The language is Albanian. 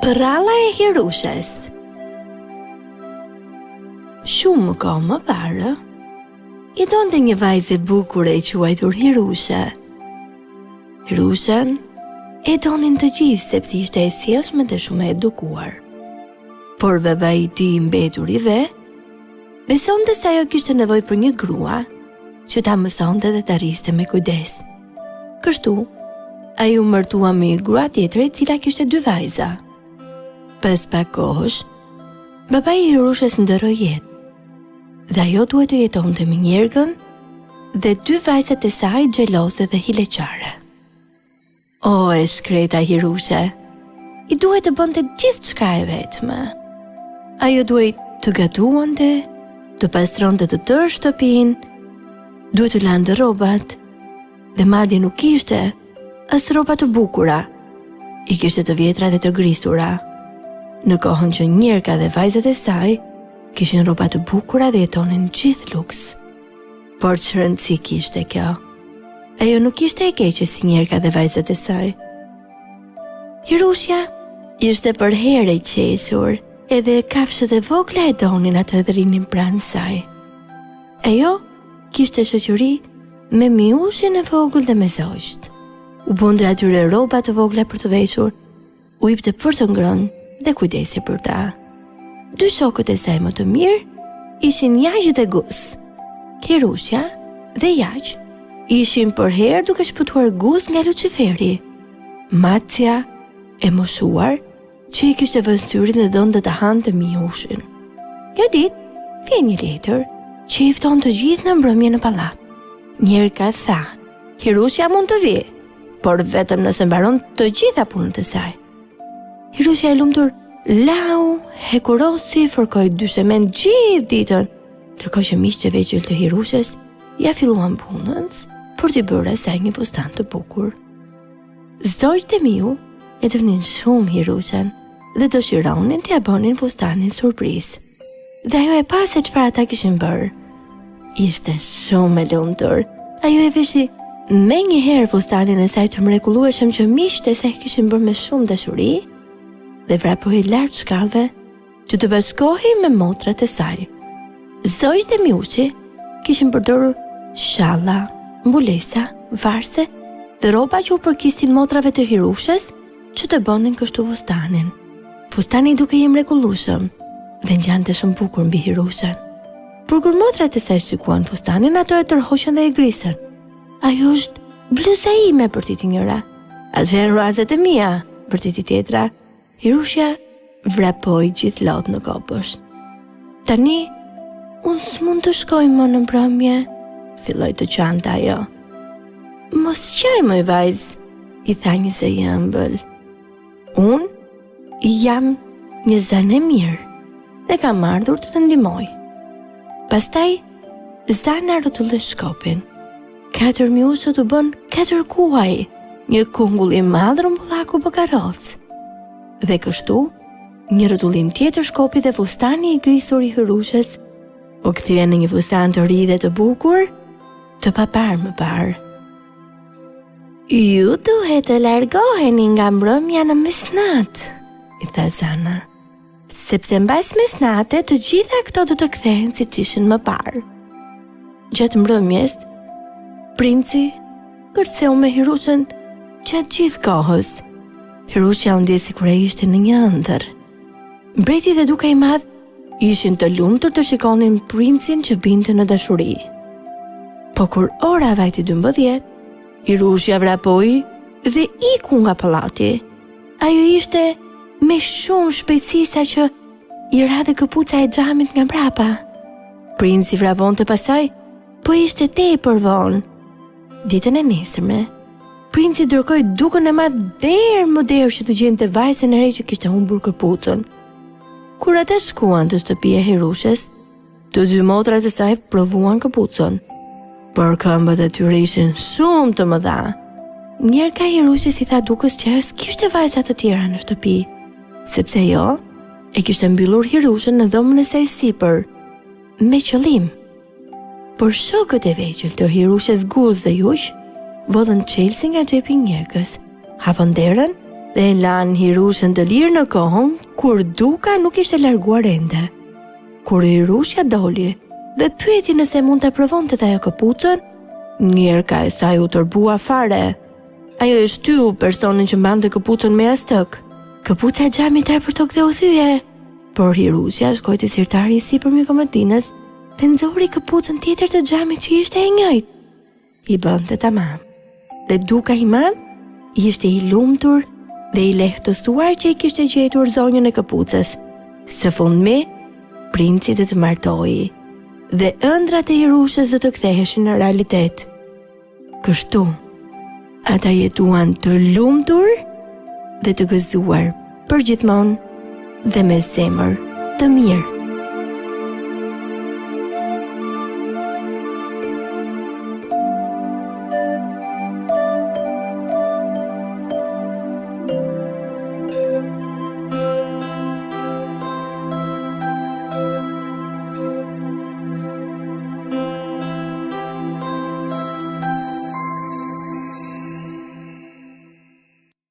Përralla e Hirushes Shumë kohë më parë, jetonte një vajzë e bukur e quajtur Hirushe. Hirushen e donin të gjithë sepse ishte e sjellshme dhe shumë e edukuar. Por babai i tij i mbetur i ve, besonte se ajo kishte nevojë për një grua që ta mësonte dhe ta rriste me kujdes. Kështu, ai u martua me një grua tjetër e cila kishte dy vajza. Pas pak kohësh, babai i Hirushes ndërroi jetë dhe ajo duhet të jetonte me njerkën dhe dy vajzat e saj xheloze dhe hileqare. O, e shkreta Hirushe, i duhej të bënte gjithçka e vetme. Ajo duhej të gatuante, të pastronte të tërë shtëpinë, duhej të lante rrobat, dhe madje nuk kishte as rroba të bukura. I kishte të vjetra dhe të grisura. Në kohën që njerka dhe vajzat e saj kishin rroba të bukura dhe jetonin gjithë luks. Por ç'rëndësi kishte kjo? Ajo nuk ishte e keqe si njerka dhe vajzat e saj. Hirushja ishte përherë e qeshur, edhe kafshët e vogla e donin atë dhe rrinin pranë saj. Ajo kishte shoqëri me miushin e vogël dhe me zogjtë. U bënte atyre rroba të vogla për të veshur, u jepte për të ngrënë dhe kujdesej për ta. Dy shokët e saj më të mirë ishin Jaq dhe Gus. Hirushja dhe Jaq ishin përherë duke shpëtuar Gus nga Luciferi, macja e moshuar që i kishte vënë syrin dhe donte të hante miushin. Një ditë, vjen një letër që i fton të gjithë në mbrëmje në pallat. Njerka tha, Hirushja mund të vijë, por vetëm nëse mbaron të gjitha punët e saj. Hirushja e lumtur lau, hekurosi, fërkoi dyshemenë gjithë ditën, ndërkohë që miqtë e vegjël të Hirushes ia filluan punës për t'i bërë asaj një fustan të bukur. Zogjtë dhe miu e donin shumë Hirushen dhe dëshironin t'ia bënin fustanin surprizë. Dhe ajo e pa se çfarë ata kishin bërë. Ishte shumë e lumtur. Ajo e veshi menjëherë fustanin e saj të mrekullueshëm që miqtë e saj kishin bërë me shumë dashuri dhe vrapoi lart shkallëve që të bashkohej me motrat e saj. Zogjtë dhe miushi kishin përdorur shalla, mbulesa, varëse dhe rroba që u përkisnin motrave të Hirushes që të bënin kështu fustanin. Fustani dukej i mrekullueshëm dhe ngjante shumë bukur mbi Hirushen. Por kur motrat e saj shikuan fustanin, ato e tërhoqën dhe e grisën. Ajo është bluza ime, bërtiti njëra. Ato janë rruazet e mia, bërtiti tjetra. Hirushja vrapoi gjithë lot në kopsht. Tani, unë s'mund të shkoj më në mbrëmje, filloi të qante ajo. Mos qaj moj vajzë, i tha një zë i ëmbël. Unë jam një zanë e mirë dhe kam ardhur të të ndihmoj. Pastaj, zana rrotulloi shkopin. Katër miushët u bënë katër kuaj, një kungull i madh rrumbullak u bë karrocë. Dhe kështu, një rrotullim tjetër shkopi dhe fustani i grisur i Hirushes u kthye në një fustan të ri dhe të bukur, të paparë më parë. Ju duhet të largoheni nga mbrëmja në mesnatë, i tha Zana, sepse mbas mesnate të gjitha këto do të kthehen siç ishin më parë. Gjatë mbrëmjes, princi kërceu me Hirushen gjatë gjithë kohës. Hirushja u ndje sikur e ishte në një ëndërr. Mbreti dhe duka i madh ishin të lumtur të shikonin princin që binte në dashuri. Po kur ora vajti 12, Hirushja vrapoi dhe iku nga pallati. Ajo ishte me shumë shpejtësi saqë i ra dhe këpuca e xhamit nga mbrapa. Princi vraponte pas saj, po ishte tepër vonë. Ditën e nesërme, princi dërgoi dukën e madh derë më derë që të gjente vajzën e re që kishte humbur këpucën. Kur ata shkuan te shtëpia e Hirushes, të dy motrat e saj provuan këpucën, por këmbët e tyre ishin shumë të mëdha. Njerka e Hirushes i tha dukës që ajo s'kishte vajza të tjera në shtëpi, sepse ajo e kishte mbyllur Hirushen në dhomën e saj sipër, me qëllim. Por shokët e vegjël të Hirushes Gus dhe Juq, vodhën çelësin nga xhepi i njerkës, hapën derën dhe e lanë Hirushën të lirë në kohën kur Duka nuk ishte larguar ende. Kur Hirushja doli dhe pyeti nëse mund ta provonte dhe ajo këpucën, njerka e saj u tërbua fare. Ajo e shtyu personin që mbante këpucën me jastëk. Këpuca e xhamit ra përtokë dhe u thye. Por Hirushja shkoi te sirtari i sipërm i komodinës dhe nxori këpucën tjetër të xhamit që ishte e njëjtë. I bënte tamam. Dhe Duka i madh ishte i lumtur dhe i lehtësuar që e kishte gjetur zonjën e këpucës. Së fundmi, princi do të martohej dhe ëndrrat e Hirushës do të ktheheshin në realitet. Kështu, ata jetuan të lumtur dhe të gëzuar përgjithmonë dhe me zemër të mirë.